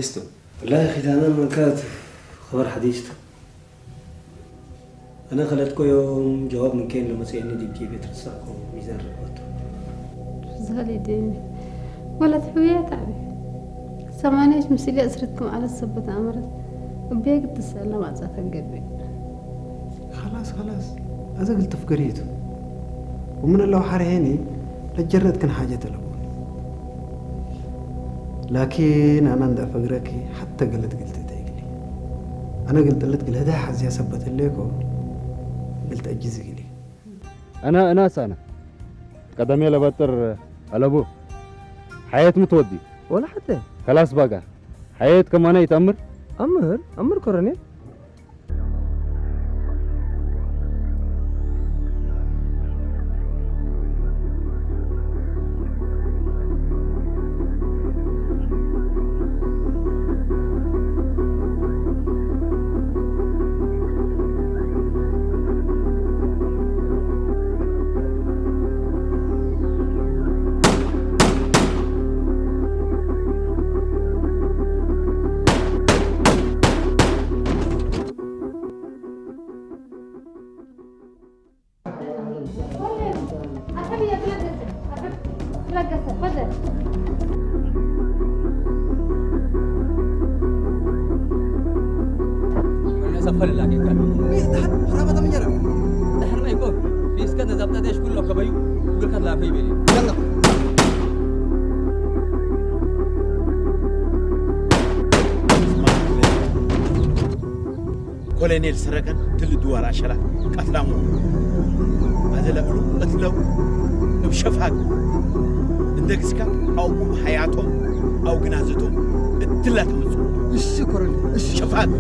ስቱ። والله ختاما من كات خبر حديث. أنا خلتكو يوم جواب من كين لما سيني دي بجيبي ترساكو ميزان رقبتو. زالي ديني. ولا تحوية تعبي. سمانيش مسيلي أسرتكم على السبت عمرت. وبيك تسألنا ما زاتك قبي. خلاص، خلاص. أزا قلت فقريتو. ومن الله حرهيني لجرت كان حاجة تلقوني. ላኪን ኣነ እንዳ ፈግረኪ ሓተ ገለት ግልቲ ተይግሊ። ኣነ ግልጥልት ግልህዳ ሓዚያ ሰበት ህሌኮ ግልቲ ኣጅዚ ግሊ። أنا أنا سانا قدمي لبطر ألبو حياة متودي ولا حتى خلاص بقى حياة كمان يتأمر أمر أمر كورنيل. ኮሎኔል ሰረቀን ትል ድዋር ኣሸራ ቀትላሞ። ኣዘለእሉ እትለው እብ ሸፋግ እንደግስካ ኣው እብ ሓያቶም ኣው ግናዘቶም እትላ ተመጹ። እሺ ኮረኔል፣ እሺ። ሸፋግ።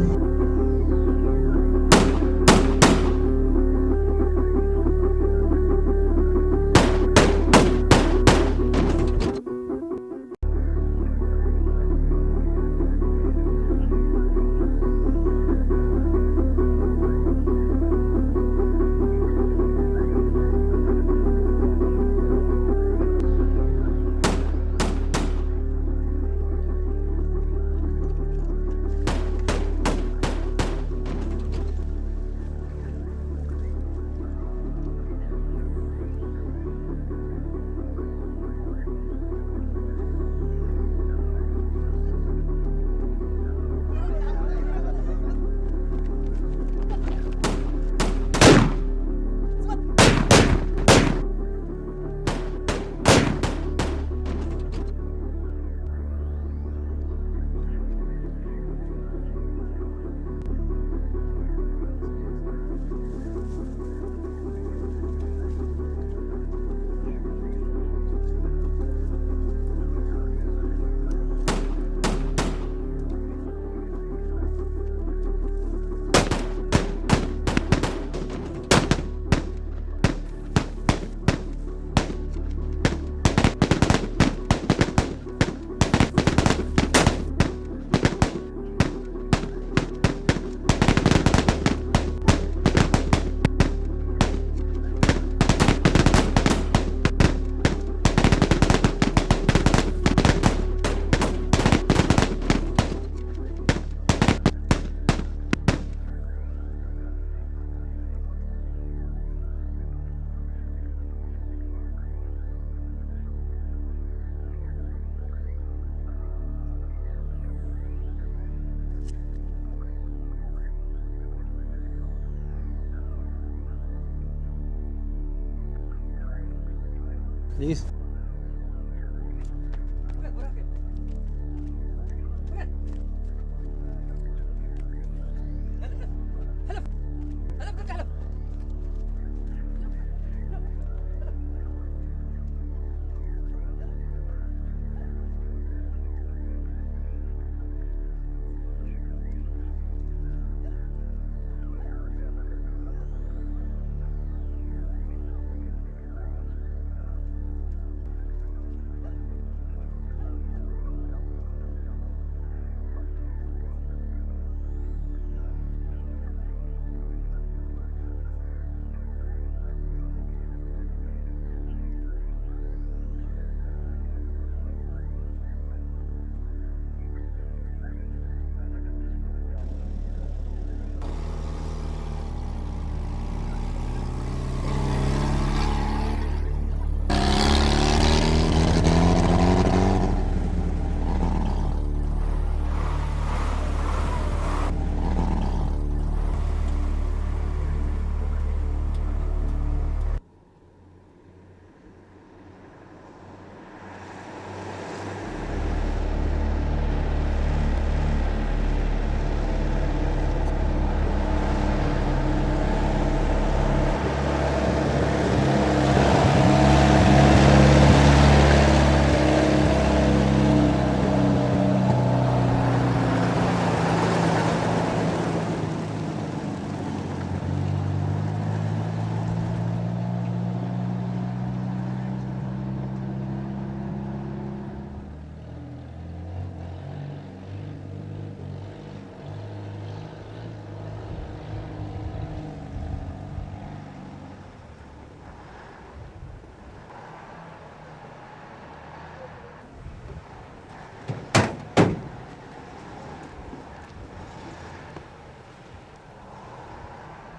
Please.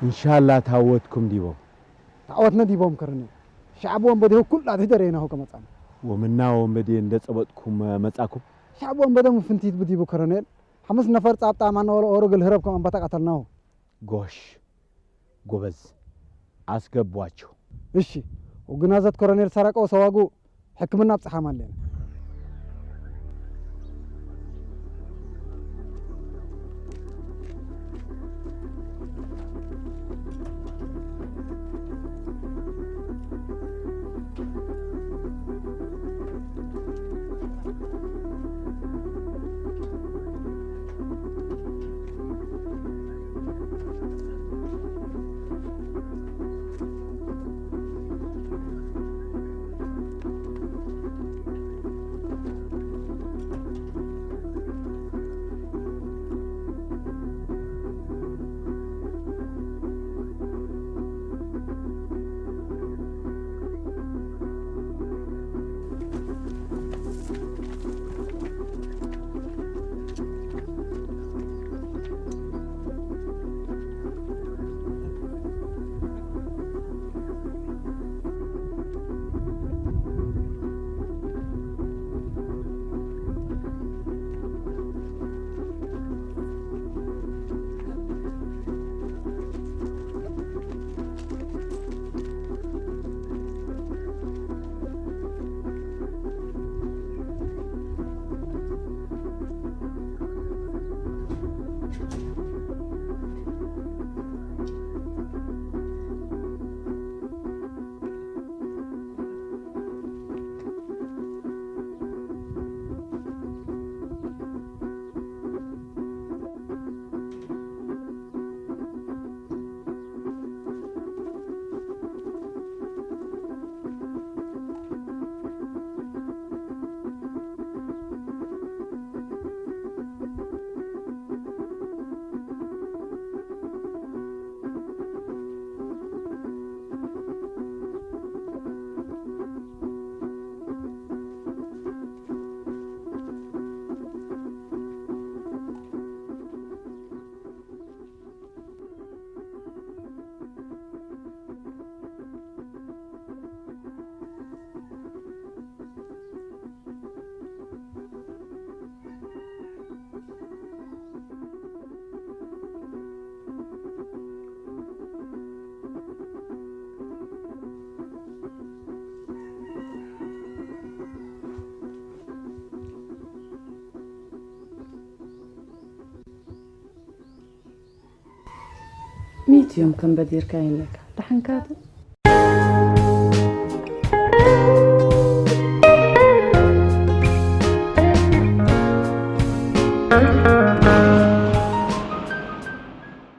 እንሻላ ታወትኩም ዲቦም። ታወትነ ዲቦም ከረነ። ሻዕብ ወንበዴሁ ኩላ ትደረይናሁ ከመጻና። ወምና ወንበዴ እንደ ጸበጥኩም መጻኩም። ሻዕብ ወንበዴ ምፍንቲት ብዲቡ ከረኔል። ሓሙስ ነፈር ጻብጣ ማነወለ ኦሮግል ህረብ ከም ኣንበታ ቀተልናሁ። ጎሽ ጎበዝ፣ አስገቧቸው። እሺ፣ ወግናዘት ኮሎኔል ሰረቀው ሰዋጉ ሕክምና ኣብጽሓም ኣለና። ሚእቲ እዮም ከም በዲርካ ይብለካ። ደሓንካትን